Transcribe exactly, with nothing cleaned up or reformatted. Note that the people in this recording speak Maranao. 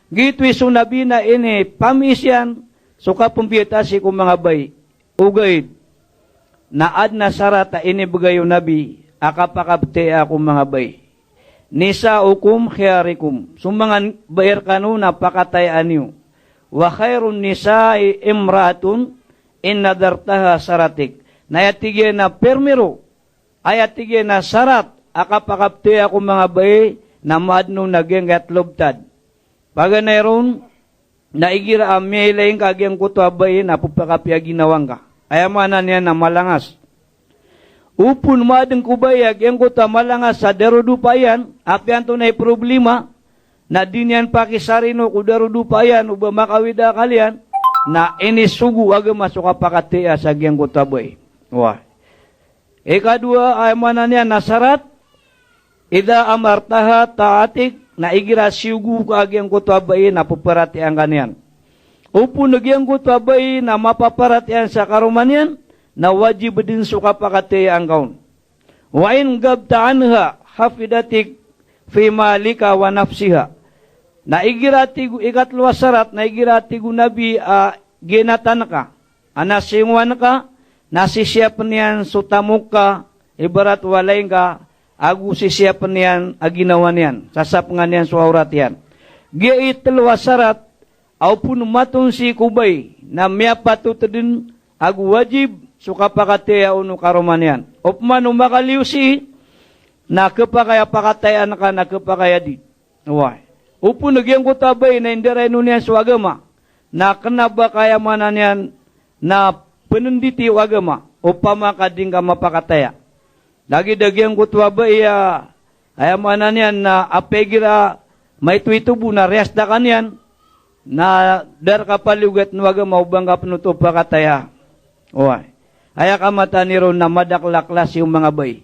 Giyoto i so Nabi na inipamiis iyan so kapembiyatasi ko manga bai. Ogaid na aden a sarat a inibegay o Nabi a kapakabtaya ko manga bai. Nisaukum khiyarikum, so manga bai rekano na pakatayaan iyo. Wa khairun nisa'i imra'atun in nadhartaha saratik. Na aya tig iyan a permiro, aya tig iyan a sarat a kapakabtaya ko manga bai na maaden on a giyangkaya telo btad. Paganay ron na igira a miyailay ngka a giyangkoto a bai na pepakapiya ginawa ngka. Aya maana niyan na malangas. Opama maaden ko bai a giyangkoto a malangas a darodopa iyan, apiya antonaa i problema, na di niyan pakisarino ko darodopa iyan o ba makawid a akal iyan, na inisogo o agama so kapakataya sa giyangkoto a bai. Wa. Ikadowa, aya maana niyan na sarat, idha amartaha ta'atik, na igira siyogo ka a giyangkoto a bai na peparatiyayaan ka niyan. Opama a giyangkoto a bai na mapaparatiyayaan sa karoma niyan, na wajib den so kapakatayaan ka on. Wa in ghabta anha hafidatik fi malika wa nafsiha. Na igira tig o ikatelo a sarat, na igira tig o Nabi a giyanatan ka, a na siyongowan ka, na sisiyapen iyan so tamok ka, ibarat walay ngka, ago sisiyapen iyan a ginawa niyan, sasapengan iyan so awrat iyan. Giya i telo a sarat, a opama matonsi ko bai, na miyapatot den ago wajib so kapakataya on o karoma niyan. Opama o makaliyo sii, na kepakay a pakatayaan ka na kepakay a di. Wa. Opama a giyangkoto a bai na indarainon iyan so agama, na kena ba ka aya maana niyan na penenditi o agama, opama ka di ngka mapakataya. Lagid a giyangkoto a bai a, aya maana niyan na apiya igira maitoito bo na riyasta ka niyan, na da reka paliyogat o agama o ba ngka pen oto pakataya. Wa. Aya kamataan iron na madakel a klasi o manga bai.